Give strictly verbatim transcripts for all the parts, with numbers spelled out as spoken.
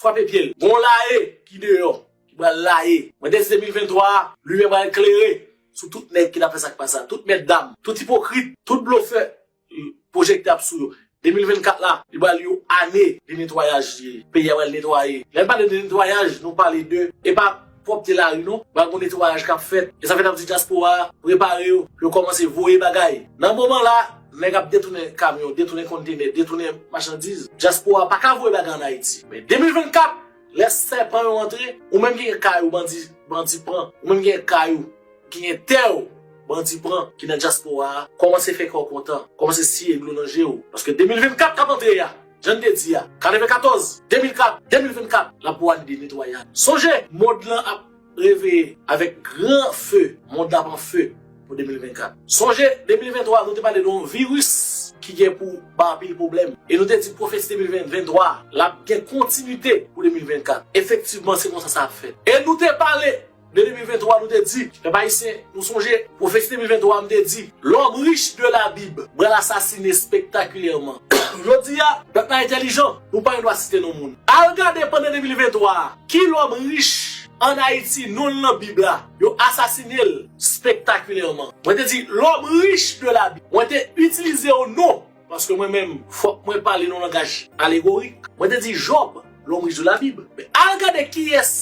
frape pye l. Gon laye ki deyò, ki pral laye. Mwen te di de mil venntwa a, limyè pral klere sou tout nèg ki t ap fè sa k pa sa, tout mètdam, tout ipokrit, tout blofè, pwojektè ap sou yo. De mil vennkat la, li pral yon ane de netwayaj li ye. Peyi a pral netwaye. Lè n pale de netwayaj, nou pale de, e pa pwòpte lari non. Pral gon netwayaj k ap fèt. E sa fè n ap di dyaspora a, prepare yo, pou yo kòmanse voye bagay. Nan moman la, nèg ap detounen kamyon, detounen kontenè, detounen machandiz. Dyaspora a pa ka voye bagay ann Ayiti. Men de mil vennkat, lè sèpan yo antre, ou menm ki gen kay ou bandi, bandi pran. Ou menm ki gen kay ou, ki gen tè w, bandi pran, ki nan dyaspora a, kòmanse fè kè w kontan, kòmanse siye dlo nan je w. Paske de mil vennkat k ap antre a, jan n te di a, katrevenkatòz, de mil kat, de mil vennkat, l ap pou ane de netwayaj. Sonje, mond lan ap reveye avèk gran fe, mond la pran fe pou de mil vennkat. Sonje, de mil venntwa, nou te pale de yon viris ki gen pou bay anpil pwoblèm. E nou te di pwofesi de mil venntwa, l ap gen kontinite pou de mil vennkat. Efektivman, se konsa sa ap fèt. E nou te pale de de mil venntwa, nou te di, pèp ayisyen, nou sonje, pwofesi de mil venntwa, m te di, l'homme riche de la Bible pral asasine spektakilèman. Jodi a, pèp la entèlijan, nou pa gen dwa site non moun. Al gade pandan de mil venntwa a, ki lòm rich ann Ayiti, non l nan Bib la, yo asasine l spektakilèman. Mwen te di, l'homme riche de la Bible. Mwen te itilize yon non, paske mwen menm, fòk mwen pale nan langaj alegorik. Mwen te di, Jòb, l'homme riche de la Bible. Men al gade kiyès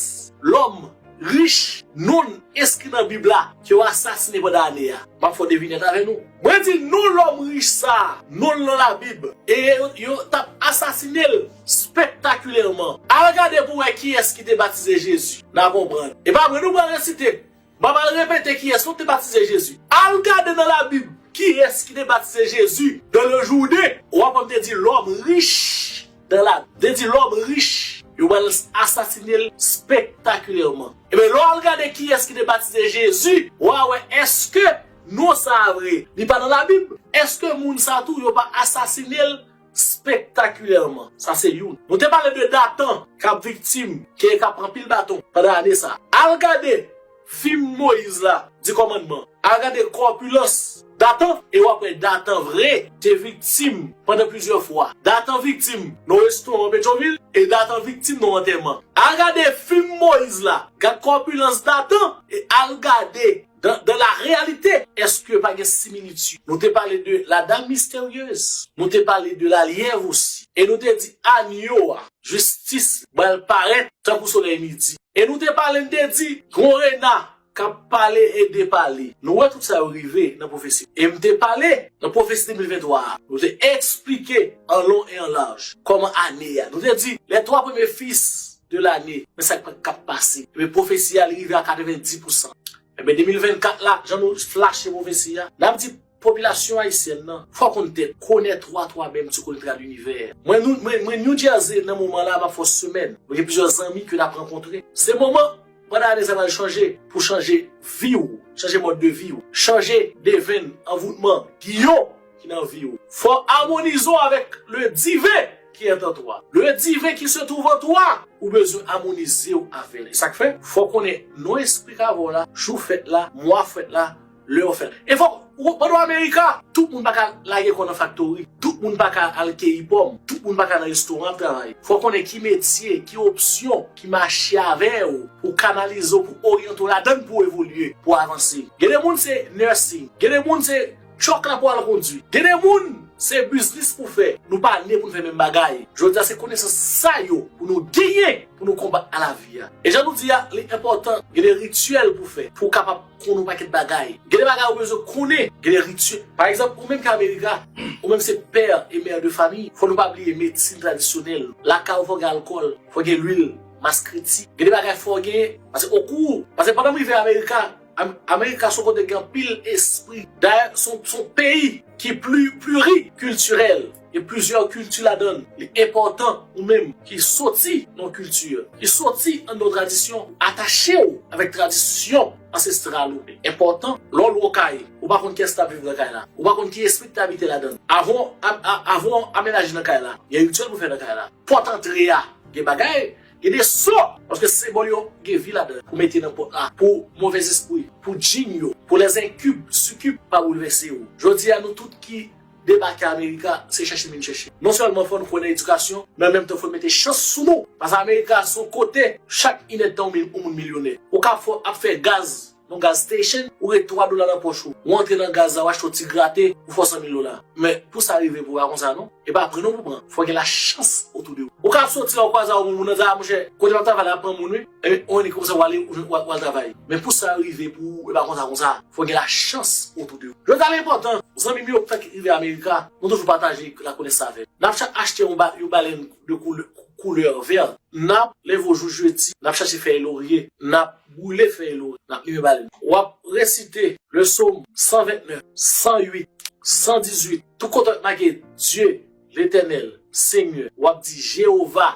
lòm rich, non l enskri nan Bib la, ke yo asasine pandan ane a. M ap fè yon devinèt avè nou. Mwen di non lòm rich sa a, non l nan Labib, e yo, yo t ap asasine l spektakilèman. Al gade pou wè kiyès ki te batize Jezi. N a konprann. E pa vre nou pral resite. M pa pral repete kiyès non te batize Jezi. Al gade nan Labib kiyès ki te batize Jezi dans le Jourdain. W ap wè m te di lòm rich dans la, te di lòm rich, yo pral asasine l spektakilèman. Ebyen, lè w al gade kiyès ki te batize Jezi, w a wè èske non sa a vre, li pa nan Labib? Èske moun sa a tou, yo pa asasine l spektakilèman? Sa se youn. Nou te pale de Datan k ap viktim, ke k ap pran pil baton pandan ane sa. Al gade fim Moyiz la, Di Kòmandman. Al gade kòpilans Datan, e w ap wè Datan vre te viktim pandan plizyè fwa. Datan viktim nan restoran Petyonvil, e Datan viktim nan antèman. Al gade fim Moyiz la, gad kòpilans Datan, e al gade dans, dans la réalité, èske pa gen similitid? Nou te pale de la dame mystérieuse, nou te pale de la lièvre osi, e nou te di anyo a, jistis, pral parèt tankou solèy midi. E nou te pale, n te di, gon rena k ap pale e depale. Nou wè tout sa yo rive nan pwofesi. E m te pale nan pwofesi de mil venntwa a. Nou te eksplike an lon e an laj kòman ane a. Nou te di, les trois premiers fils de l'année, men sa k ap pase. Ebyen, pwofesi a, li rive a katrevenndis pousan. Ebyen, de mil vennkat la, jan nou flache pwofesi a, n ap di popilasyon ayisyèn nan, fò w konn tèt, connais-toi toi-même, tu connaîtras l'univers. Mwen, nou, mwen, mwen New Jersey nan moman la, m ap fè yon semèn. Mwen gen plizyè zanmi ke n ap rankontre. Se moman, pandan ane sa pral chanje, pou chanje vi w, chanje mòd de vi w, chanje devenn, anvoutman, giyon ki nan vi w. Fò w amonize w avèk le divin qui est en toi. Le divin qui se trouve en toi, ou bezwen amonize w avè l. E sa k fè, fò w konnen non espri k avè w la, jou fèt la, mwa fèt la, lè w fèt. E fò, ou, pandan w Amerika, tout moun pa ka lage kò nan faktori, tout moun pa ka al keyi pòm, tout moun pa ka nan restoran ap travay. Fò w konnen ki metye, ki opsyon ki mache avè w, pou kanalize w, pou oryante w ladan l, pou w evolye, pou w avanse. Gen de moun se nursing, gen de moun se truck la pou al kondwi. Gen de moun, se biznis pou fè. Nou pa ne pou n fè menm bagay. Jodi a, se konesans sa yo pou nou genyen pou nou konbat a lavi a. E jan nou di a, li enpòtan, gen de rityèl pou fè, pou w kapab konn yon pakèt bagay. Gen de bagay ou bezwen konnen, gen de rityèl. Pa egzanp, ou menm ki Amerika, ou menm se pè e mè de fami, fò nou pa bliye medsin tradisyonèl. Lakay ou fò gen alkòl, fò gen lwil, maskreti. Gen de bagay fò gen, paske okou, paske pandan m rive Amerika, Am-, Amerika se yon kote gen anpil espri. Dayè, se yon, se yon peyi ki pli, plirikiltirèl. Gen plizyè kilti ladan l. Li enpòtan ou menm ki soti nan yon kilti, ki soti anndan yon tradisyon, atache w avèk tradisyon ansestral ou. Li enpòtan, lè w lwe yon kay, ou pa konn kiyès k t ap viv nan kay la. Ou pa konn ki espri k te abite ladan l. Avan w a-, a-, avan w amenaje nan kay la, gen rityèl pou fè nan kay la. Pòt antre a, gen bagay, gen de so, paske senbòl yo gen vi ladan, pou mete nan pòt la, pou movèzespri, pou djin yo, pou lèzenkib, sikib pa boulvèse yo. Jodi a, nou tout ki debake Amerika, se chèche m vin chèche. Non sèlman fò n kwè nan edikasyon, men an menm tan fò n mete chans sou nou. Paske Amerika se yon kote, chak inèdtan yon moun milyonè. Ou ka fè, ap fè gaz nan gas station, ou ret twa dola nan pòch ou. Ou antre nan gaz la, ou achte yon ti grate, ou fè san mil dola. Men pou sa rive pou w pa konsa non. E pa pran non pou pran. Fò gen lachans otou de ou. Ou ka ap soti, ou kwaze ak yon moun nan, di a monchè, kote m ap travay la ap pran moun wi. Epi ou annik konsa w ale, ou al travay. Men pou sa rive pou ou, e pa konsa konsa. Fò gen lachans otou de ou. Jodi a l enpòtan. Zanmi m yo, tank rive Amerika, nou toujou pataje lakonès avè l. N ap chak achte yon, ba, yon balèn de koulè, koulè vè. N ap leve w jou jedi, n ap chache fèy lorye, n ap boule fèy lorye, n ap limen balèn. W ap resite le Sòm san vennèf, san uit, san dizuit, tout kote w ap make Dye, Letènèl, Senyè, w ap di Jewova,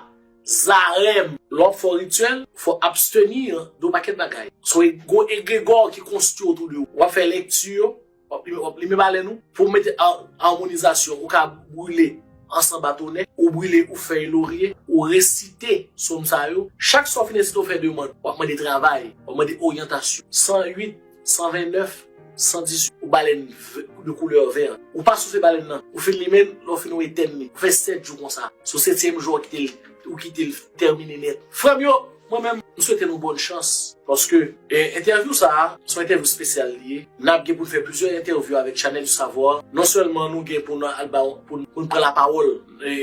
Zarèm. Lè w ap fè w rityèl, fò w absteni de yon pakèt bagay. Se yon gwo egregò ki konstwi otou de ou. W ap fè lekti yo, w ap limen, w ap limen balèn ou, pou w mete a-, amonizasyon, ou ka brile ansanm a tonè, ou brile ou fèy lorye, ou resite sòm sa yo. Chak sa w fin resite, ou fè demann, w ap mande travay, w ap mande oryantasyon. San uit, san vennèf, san dizuit, ou balèn v-, de koulè vè. Ou pa soufle balèn nan, ou fin limen l, lè w fin ou etèn li. Ou fè sèt jou konsa. Sou setyèm jou, ou kite l, ou kite l tèmine nèt. Frè m yo, mwen menm, m swete nou bòn chans. Paske, e, entèvyou sa a, se yon entèvyou espesyal li ye. N ap gen pou n fè plizyè entèvyou avèk Chanèl di Savwa. Non sèlman nou gen pou n al ba, pou n, pou n pran lapawòl, e,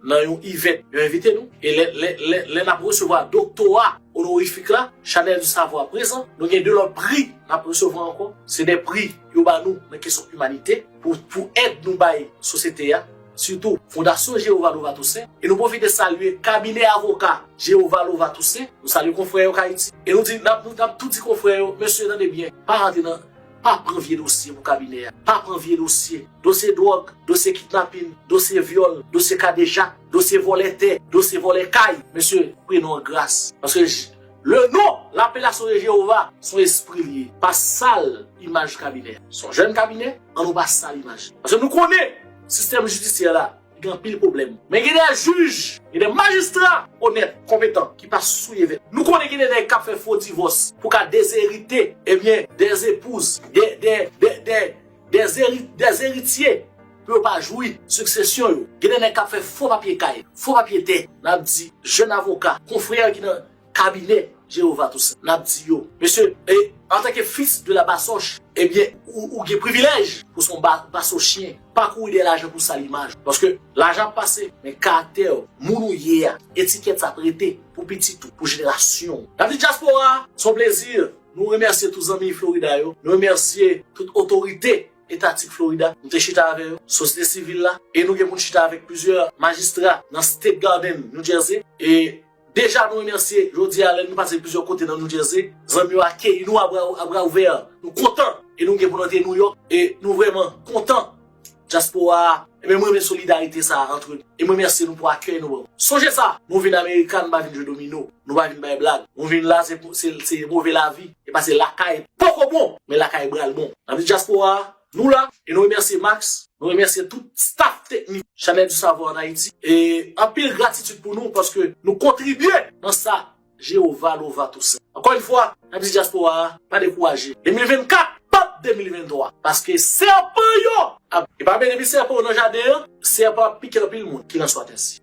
nan yon event, yo envite nou. E lè, lè, lè, lè n ap resevwa doktora onorifik la, Chanèl di Savwa prezan. Nou gen de lòt pri n ap resevwa ankò. Se de pri yo ba nou nan kesyon imanite pou, pou èd nou bay sosyete a. Sitou Fondasyon Jewova Lova Toussaint. E nou pwofite salye kabinè avoka Jewova Lova Toussaint. Nou salye konfrè yo k Ayiti. E nou di, n ap, nou ap tou di konfrè yo, mesye, tande byen, pa rantre nan, pa pran vye dosye pou kabinè a. Pa pran vye dosye. Dosye dwòg, dosye kidnapin, dosye vyòl, dosye kadejak, dosye vòlè tè, dosye vòlè kay. Mesye, pre nou an gras. Paske j-, le non, lapelasyon de Jewova, se yon espri li ye. Pa sal imaj kabinè. Se yon jèn kabinè, ann nou pa sal imaj. Paske nou konnen, sistèm jidisyè la, gen anpil pwoblèm. Men gen de jij, gen de majistra onèt, konpetan, ki pa souye vèt. Nou konnen gen de nèg k ap fè fo divòs pou ka dezerite, ebyen, dèzepouz, de, de, de, de, dèzeri-, dèzeritye, pou yo pa jwi siksesyon yo. Gen de nèg k ap fè fo papye kay, fo papye tè. N ap di, jèn avoka, konfrè ki nan kabinè Jewova Toussaint. N ap di yo, mesye, e, antanke fis de la basoch, ebyen, ou, ou gen privilèj pou se yon ba-, basochyen. Pa kouri dèyè lajan pou sal imaj. Paske lajan ap pase, men karaktè w, moun ou ye a, etikèt sa ap rete pou pitit ou, pou jenerasyon w. N ap di dyaspora, se yon plezi. Nou remèsye tout zanmi Florida yo. Nou remèsye tout otorite etatik Florida. Nou te chita avè yo. Sosyete sivil la. E nou gen pou n chita avèk plizyè majistra nan State Garden, New Jersey. E deja nou remèsye, jodi a, lè nou pase plizyè kote nan New Jersey, zanmi yo akeyi nou a bra, a bra ouvè. Nou kontan. E nou gen pou n antre New York. E nou vrèman kontan. Dyaspora a, ebyen, mwen renmen solidarite sa a antre nou. E mwen remèsye nou pou akèy nou ban nou. Sonje sa, nou vin Amerika, nou pa vin jwe domino, nou pa vin bay blag. Nou vin la, se pou, se, se move lavi. E pa se lakay poko bon, men lakay pral bon. N ap di dyaspora a, nou la, e nou remèsye Max, nou remèsye tout staff teknik Chanèl di Savwa ann Ayiti. E anpil gratitid pou nou, paske nou kontribye nan sa Jewova Lova Toussaint. Ankò yon fwa, n ap di dyaspora a, pa dekouraje. De mil vennkat p ap de mil venntwa. Paske sèpan yo ap, e pa byen depi sèpan yo nan jaden an, sèpan ap pike anpil moun. Qu'il en soit ainsi.